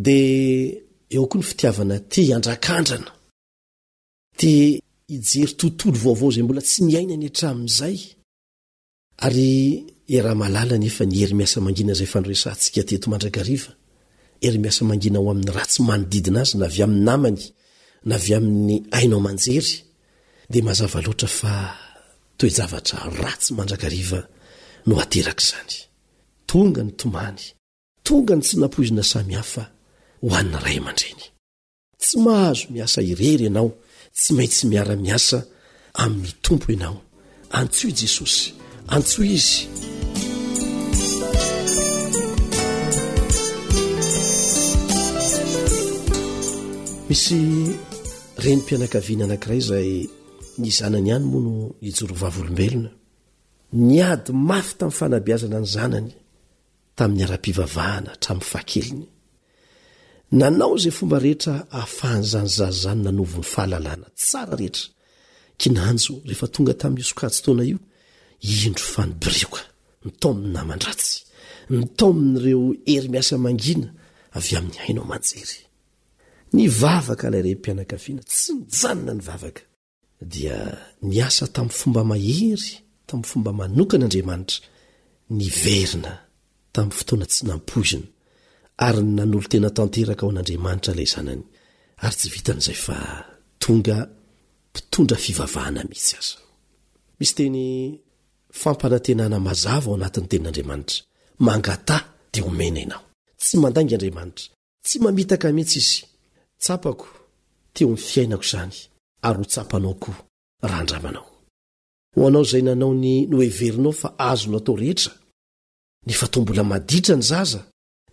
dia eo koa ny fitiavana te hiandrakandrana, te hijery tontolo vaovao izay mbola tsy niainany hatramin'izay. Ary iaraha-mahalala anefa ny hery miasa mangina izay efa noresahantsika teto mandrakariva, hery miasa mangina ho amin'ny ratsy manodidina azy na avy amin'ny namany na avy amin'ny haino aman-jery, dia mazava loatra fa toe-javatra ratsy mandrakariva no aterak'izany. Tonga ny tomany, tonga ny tsy nampoizina samihafa ho an'ny ray aman-dreny. Tsy mahazo miasa irery ianao, tsy maintsy miara-miasa amin'ny Tompo ianao. Antsoy Jesosy, antsoy Izy. Misy renim-pianakaviana anankiray izay ny zanany ihany moa no nijoro vavolombelona. Niady mafy tamin'ny fanabeazana ny zanany tamin'ny ara-pivavahana hatramin'ny fahakeliny. Nanao izay fomba rehetra ahafahan'izany zaza izany nanovo ny fahalalana tsara rehetra. Kinanjo, rehefa tonga tamin'io sokajin-taona io, indro fa nibirioka, nitaomin'ny naman-dratsy, nitaomin'ireo hery miasa mangina avy amin'ny haino aman-jery. Nivavaka ilay renim-pianakaviana, tsy nijanona nivavaka. dia niasa tamin'ny fomba mahery, tamin'ny fomba manokana Andriamanitra, niverina tamin'ny fotoana tsy nampoizina, ary nanolo-tena tanteraka ho an'Andriamanitra ilay zanany, ary tsy vitan'izay fa tonga mpitondra fivavahana mihitsy aza. Misy teny fampanantenana mazava ao anatin'ny Tenin'Andriamanitra, Mangataha dia homena ianao. Tsy mandainga Andriamanitra. Tsy mamitaka mihitsy izy. Tsapako teo amin'ny fiainako izany ary ho tsapanao koa raha andramanao. Ho anao izay nanao ny noheverinao fa azonao atao rehetra, nefa toa mbola maditra ny zaza,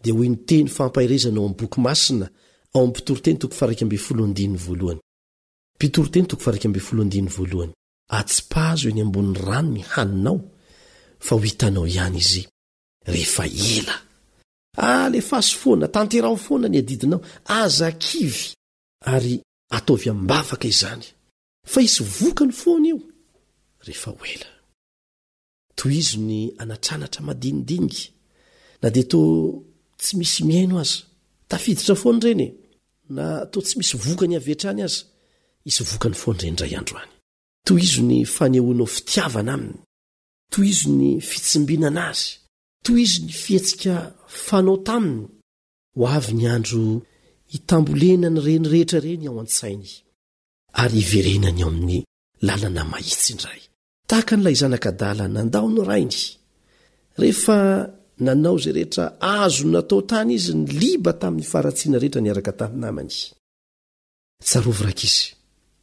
dia hoy ny teny fampaherezana ao amin'ny boky masina ao amin'ny Mpitoriteny toko faha-11 andininy voalohany. Mpitoriteny toko faha-11 andininy voalohany. Atsipazo eny ambonin'ny rano ny haninao fa ho hitanao ihany izy rehefa ela. Alefaso foana, tanteraho foana ny adidinao, aza kivy ary ataovy am-bavaka izany fa hisy vokany foana io rehefa ho ela. Tohizo ny anatranatra madinidinika na dia toa tsy misy mihaino aza, tafiditra foana ireny e! Na toa tsy misy vokany avy hatrany aza, hisy vokany foana ireny indray andro any. Tohizo ny fanehoanao fitiavana aminy, tohizo ny fitsimbinana azy, Tohizo ny fihetsika fanao taminy. Ho avy ny andro hitambolena an'ireny rehetra ireny ao an-tsainy. ary hiverenany ao amin'ny lalana mahitsy indray. Tahaka an'ilay zanak'adala nandao ny rainy. Rehefa nanao izay rehetra azony natao tany izy niliba tamin'ny faharatsiana rehetra niaraka tamin'ny namany. Tsarovy rankizy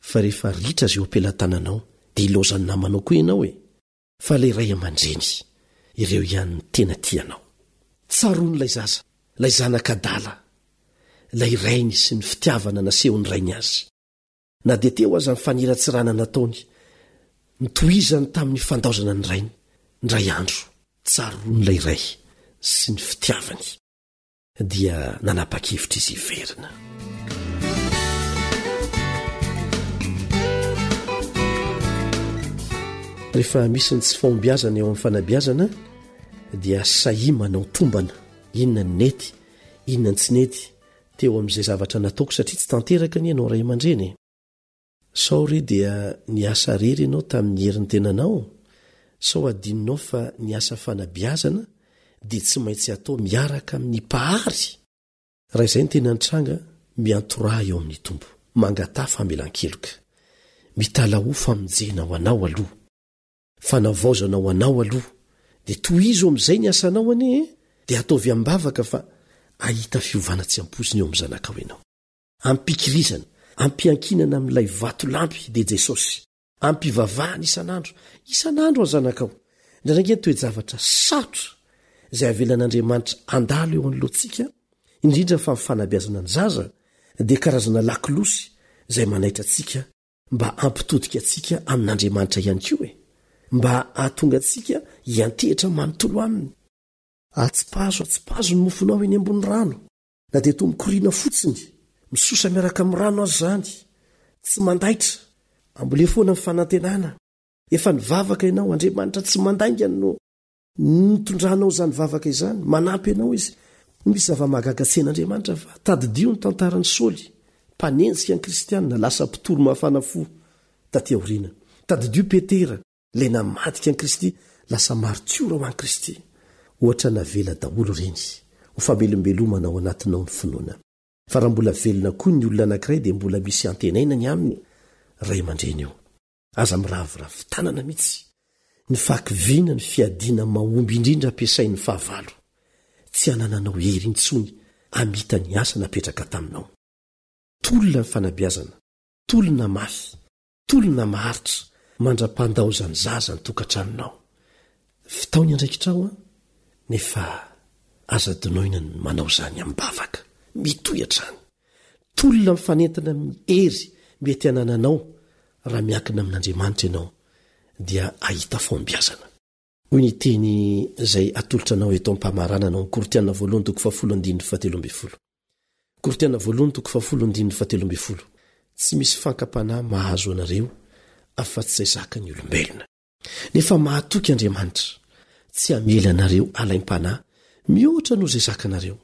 fa rehefa ritra izay eo am-pelatananao dia ilaozan'ny namanao koa ianao e! Fa ilay ray aman-dreny, ireo ihany no tena tia anao. Tsaroan'ilay zaza, ilay zanak'adala, ilay rainy sy ny fitiavana nasehon'ny rainy azy. Na dia teo aza ny faniratsirana nataony, nitohizany tamin'ny fandaozana ny rainy, indray andro, tsaroan'ilay ray sy ny fitiavany. Dia nanapa-kevitra izy hiverina. Rehefa misy ny tsy fahombiazana eo amin'ny fanabeazana dia sahia manao tombana, inona ny nety, inona ny tsy nety teo amin'izay zavatra nataoko satria tsy tanteraka anie ianao ray aman-dreny e. Sao re dia niasa rery ianao tamin'ny herin'ny tenanao? Sao adinonao fa ny asa fanabeazana dia tsy maintsy atao miaraka amin'ny Mpahary? Raha izay no tena nitranga, miantoraha eo amin'ny Tompo. Mangataha famelan-keloka. Mitalahoa famonjena ho anao aloha. Fanavaozana ho anao aloha. Dia tohizo amin'izay ny asanao anie e! Dia ataovy am-bavaka fa hahita fiovana tsy ampoizina eo amin'ny zanakao ianao. Am-pikirizana, am-piankinana amin'ilay vatolampy dia Jesosy, am-pivavahana isan'andro, isan'andro ny zanakao. Indraindray ange ny toe-javatra sarotra izay avelan'Andriamanitra handalo eo anoloantsika, indrindra fa ny fanabeazana ny zaza, dia karazana lakolosy izay manaitra antsika mba hampitodika antsika amin'Andriamanitra ihany koa e! Mba hahatonga antsika hiantehitra manontolo aminy. Atsipazo, atsipazo ny mofonao eny ambony rano. Na dia toa mikoriana fotsiny, misosa miaraka amin'ny rano aza izany, tsy mandaitra. Amboleo foana ny fanantenana. Efa nivavaka ianao, Andriamanitra tsy mandainga no nitondranao izany vavaka izany, manampy anao Izy. Misy zava-mahagaga tsy hain'Andriamanitra fa tadidio ny tantaran'i Saoly, mpanenjika ny kristiana, lasa mpitory mafana fo taty aoriana. Tadidio Petera, Ilay namadika an'i Kristy lasa martiora ho an'i Kristy. Ohatra navela daholo ireny ho famelombelomana ao anatinao ny finoana. Fa raha mbola velona koa ny olona anankiray dia mbola misy antenaina ny aminy, ray aman-dreny io. Aza miraviravy tanana mihitsy. Ny fahakiviana ny fiadiana mahomby indrindra ampiasain'ny fahavalo. Tsy anananao hery intsony hamita ny asa napetraka taminao. Tolona ny fanabeazana. Tolona mafy. Tolona maharitra mandra-pandaozan'ny zaza ny tokantranonao. Vitao ny andraikitrao an, nefa aza adinoina ny manao izany amim-bavaka. Mitohy hatrany. Tolona mifanentana amin'ny hery mety hanananao raha miankina amin'Andriamanitra ianao dia hahita fahombiazana. Hoy ny teny izay atolotra anao eto am-pamaranana ao amin'ny Korintiana voalohany toko fahafolo andininy fahatelo ambin'ny folo. Korintiana voalohany toko fahafolo andininy fahatelo ambin'ny folo. Tsy misy fankam-panahy mahazo anareo afa-tsy izay zakan'ny olombelona. Nefa mahatoky Andriamanitra, tsy hamela anareo halaim-panahy mihoatra noho izay zakanareo.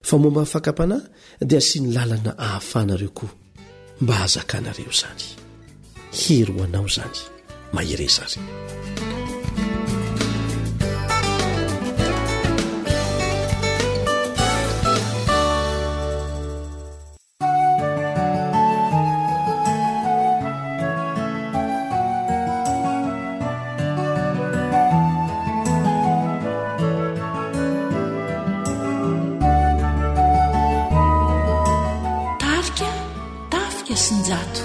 Fa momba ny fakam-panahy dia asiany lalana ahafahanareo koa mba hahazakanareo izany. Hery ho anao izany. Mahereza ary. Tarika Tafika sy Njato.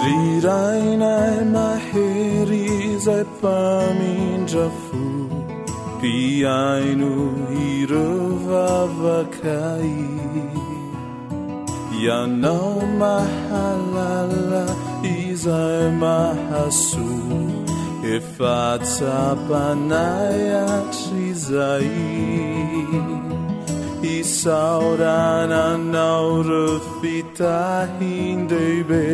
Ry Rainay mahery izay mpamindra fo, mpihaino ireo vavakay. Ianao mahalala izay mahasoa efa tsapanay hatrizay. Isaorana anao ireo fitahian-dehibe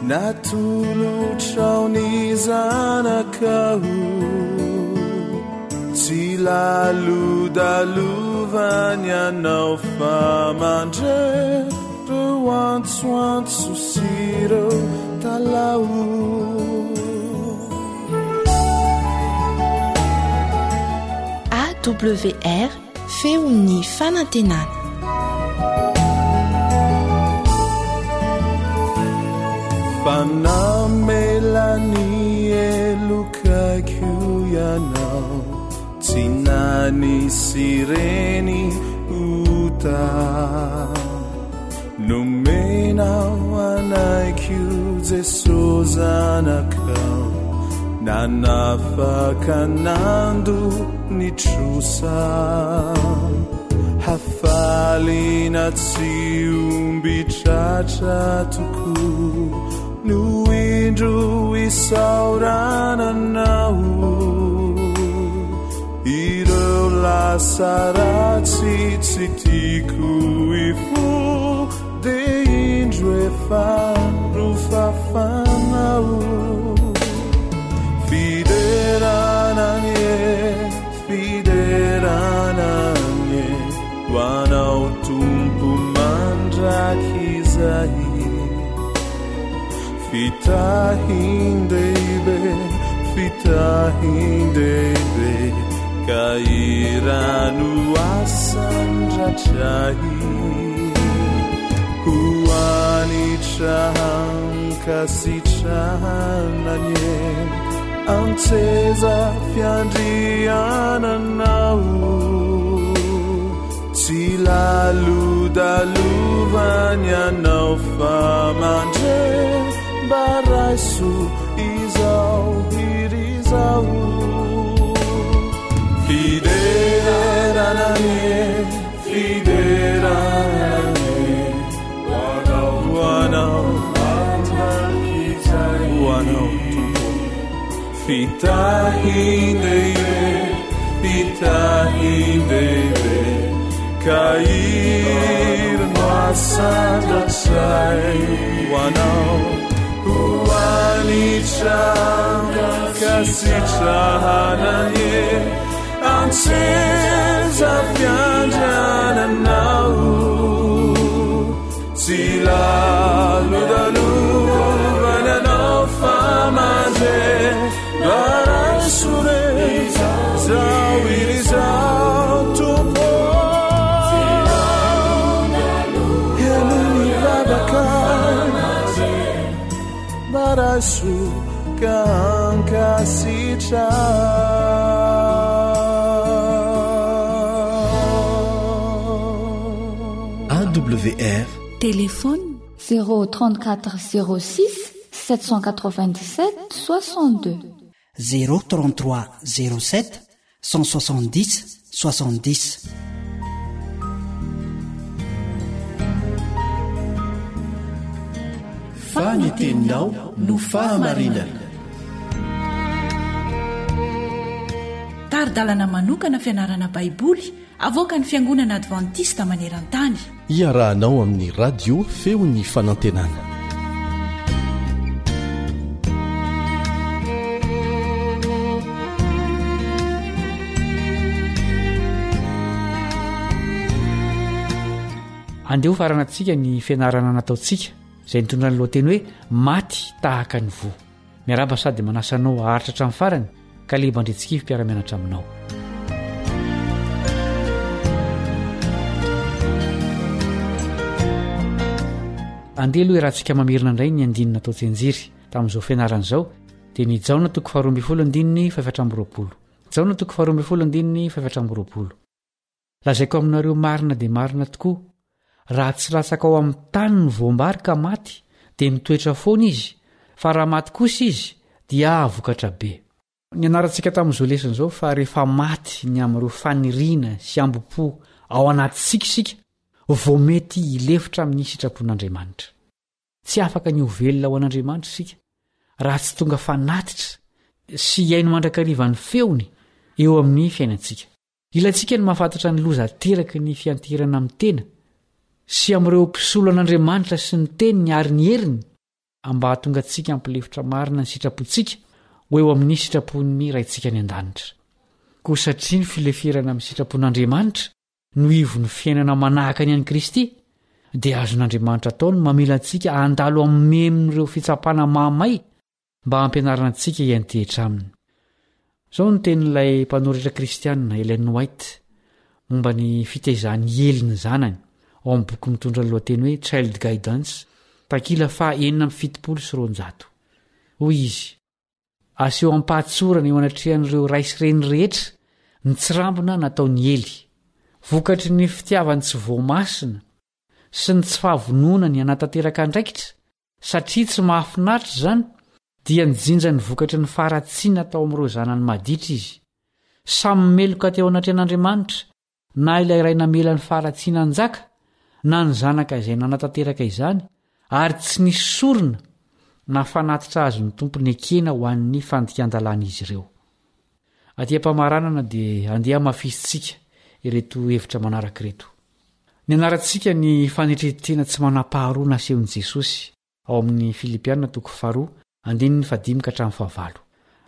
natolotrao ny zanakao. Tsy lalodalovan'ny anao fa mandre reo antsoantso sy ireo talaho. AWR. Feon'ny fanantenana. Fa namela ny helokako ianao Tsy nanisy ireny ota Nomenao anay ko Jeso zanakao Nanafaka nando ny trosa Hafaliana tsy omby tratra tokoa No indro isaorana anao Ireo lasa ratsy tsy tiako hifoha Dia indro efa nofafanao Fiderana anie, fiderana anie Ho anao Tompo mandrakizay Fitahin-dehibe, fitahin-dehibe Ka hira no asandratray Ho hanitra ankasitrahana anie An-tseza fiandriananao Tsy lalodalovan'ny anao fa mandre mba raiso izao hira izao Fiderana anie, fiderana anie Ho anao, ho anao, ho anao Tompo Fitahin-dehibe, fitahin-dehibe, ka hira no asandratray ho anao, ho hanitra ankasitrahana anie, an-tseza fiandriananao. Tsy lalodalovan'ny anao fa mandre mba raiso re izao iry izao Tompo Henoy ny vavaka mba raiso ka ankasitraho. AWR. Téléphone 0 34 06 797 62. 0 33 07 170 70. Fa ny teninao no fahamarinana. Tari-dalana manokana fianarana Baiboly Avoakan'ny Fiangonana Advantista maneran-tany. Iarahanao amin'ny Radio Feon'ny Fanantenana. Andeha ho faranantsika ny fianarana nataontsika izay nitondra ny lohateny hoe Maty tahaka ny voa. Miarahaba sady manasa anao haharitra hatramin'ny farany Kaleba Andriantsikivy mpiara-mianatra aminao. Andeha aloha iarahantsika mamerina indray ny andininy natao tsianjery tamin'izao fianarana izao dia ny Jaona toko faharoa ambin'ny folo andininy fahefatra amby roapolo. Jaona toko faharoa ambin'ny folo andininy fahefatra amby roapolo. Lazaiko aminareo marina dia marina tokoa, raha tsy latsaka ao amin'ny tany ny voam-bary ka maty, dia mitoetra foana izy, fa raha maty kosa izy, dia hahavokatra be. Nianarantsika tamin'izao lesona izao fa rehefa maty ny amin'ireo faniriana sy hambom-po ao anatintsika isika, vao mety hilefitra amin'ny sitrapon'Andriamanitra. Tsy afaka ny ho velona ho an'Andriamanitra isika raha tsy tonga fanatitra sy hihaino mandrakariva ny feony eo amin'ny fiainantsika. Ilaintsika ny mahafantatra ny loza ateraky ny fianteherana amin'ny tena sy amin'ireo mpisolo an'Andriamanitra sy ny Teniny ary ny heriny mba hahatonga antsika hampilefitra marina ny sitrapontsika ho eo amin'ny sitrapon'ny Raintsika any an-danitra. Koa satria ny fileferana amin'ny sitrapon'Andriamanitra no ivon'ny fiainana manahaka ny an'i Kristy, dia azon'Andriamanitra atao ny mamela antsika handalo amin'ny memin'ireo fitsapana mahamay mba hampianarana antsika hiantehitra aminy. Izao no tenin'ilay mpanoratra kristiana, Ellen White, momba ny fitaizan'i Ely ny zanany, ao amin'ny boky mitondra ny lohateny hoe Child Guidance, takila faha 276. Hoy izy, Aseho am-pahatsorana eo anatrehan'ireo ray sy reny rehetra ny tsirambina nataon'i Ely. Vokatry ny fitiavany tsy voamasina sy ny tsy fahavononany hanatanteraka andraikitra, satria tsy mahafinaritra izany, dia nijinja ny vokatry ny faharatsiana tao amin'ireo zanany maditra izy. Samy meloka teo anatrehan'Andriamanitra na ilay ray namela ny faharatsiana hanjaka, na ny zanaka izay nanatanteraka izany, ary tsy nisy sorona na fanatitra azon'ny Tompo nekena ho an'ny fandikan-dalàn'izy ireo. Aty am-pamaranana dia andeha hamafisintsika ireto hevitra manaraka ireto. Nianarantsika ny fanetren-tena tsy manam-paharoa nasehon'i Jesosy ao amin'ny Filipiana toko faharoa andininy fahadimy ka hatramin'ny fahavalo.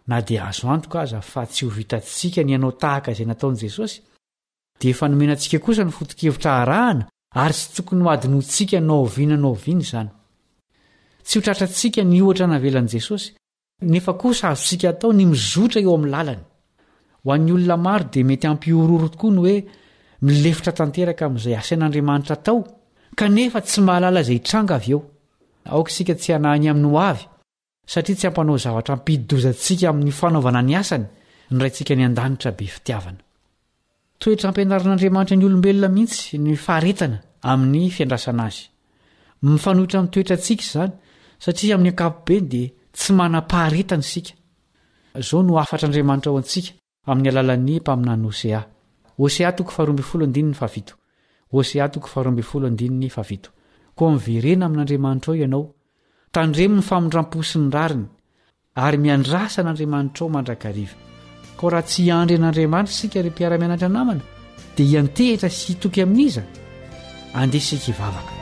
Na dia azo antoka aza fa tsy ho vitantsika ny hanao tahaka izay nataon'i Jesosy, dia efa nomena antsika kosa ny foto-kevitra arahana ary tsy tokony hohadinointsika na oviana na oviana izany. Tsy ho tratrantsika ny ohatra navelan'i Jesosy, Nefa kosa azontsika atao ny mizotra eo amin'ny lalany. Ho an'ny olona maro dia mety hampihorohoro tokoa ny hoe milefitra tanteraka amin'izay asain'Andriamanitra atao, kanefa tsy mahalala izay hitranga avy eo. Aoka isika tsy hanahy ny amin'ny hoavy, satria tsy hampanao zavatra hampidi-doza antsika amin'ny fanaovana ny asany ny Raintsika any an-danitra be fitiavana. Toetra ampianarin'Andriamanitra ny olombelona mihitsy ny faharetana amin'ny fiandrasana azy. Mifanohitra amin'ny toetrantsika izany, satria amin'ny ankapobeny dia tsy manam-paharetana isika. Izao no hafatr'Andriamanitra ho antsika amin'ny alalan'ny mpaminany Hosea. Hosea toko faharoambinifolo andininy fahafito. Hosea toko faharoambinifolo andininy fahafito. Koa miverena amin'Andriamanitrao ianao, tandremo ny famindram-po sy ny rariny, Ary miandrasa an'Andriamanitrao mandrakariva. Koa raha tsy hiandry an'Andriamanitra isika ry mpiara-mianatra namana, dia hiantehitra sy hitoky amin'iza? Andeha isika hivavaka.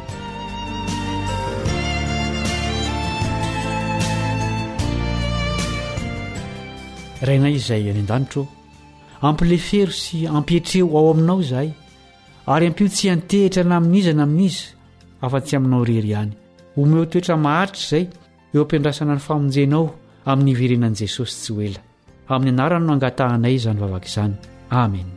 Rainay izay any an-danitra ô, ampilefero sy ampietreo ao aminao izahay, ary ampio tsy hiantehitra na amin'iza na amin'iza, afa-tsy aminao irery ihany. Omeo toetra maharitra izay, Eo am-piandrasana ny famonjenao amin'ny hiverenan'i Jesosy tsy ho ela. Amin'ny anarany no angatahanay izany vavaka izany. Amen.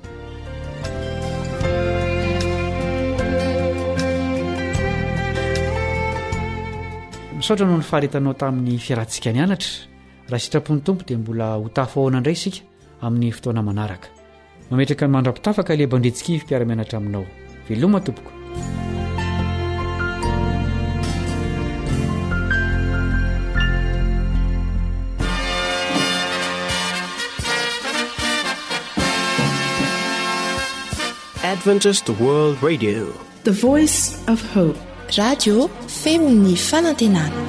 Misaotra noho ny faharetanao tamin'ny fiarahantsika nianatra. Raha sitrapon'ny Tompo dia mbola ho tafahoana indray isika amin'ny fotoana manaraka. Mametraka ny mandra-pitafa Kaleba Andriantsikivy mpiara-mianatra aminao. Veloma tompoko. Adventist World Radio. The Voice of Hope. Radio feon'ny fanantenana.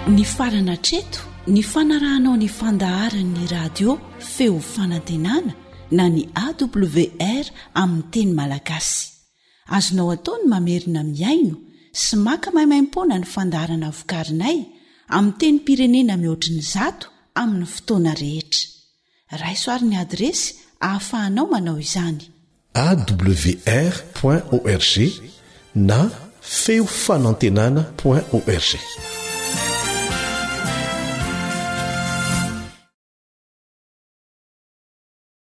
Nifarana hatreto Ny fanarahanao ny fandaharan'ny radio Feo Fanantenana na ny AWR amin'ny teny malagasy. Azonao atao ny mamerina mihaino sy maka maimaimpoana ny fandaharana vokarinay amin'ny tenim-pirenena mihoatry ny zato amin'ny fotoana rehetra. Raiso ary ny adiresy ahafahanao manao izany. Awr point org na feo fanantenana point org.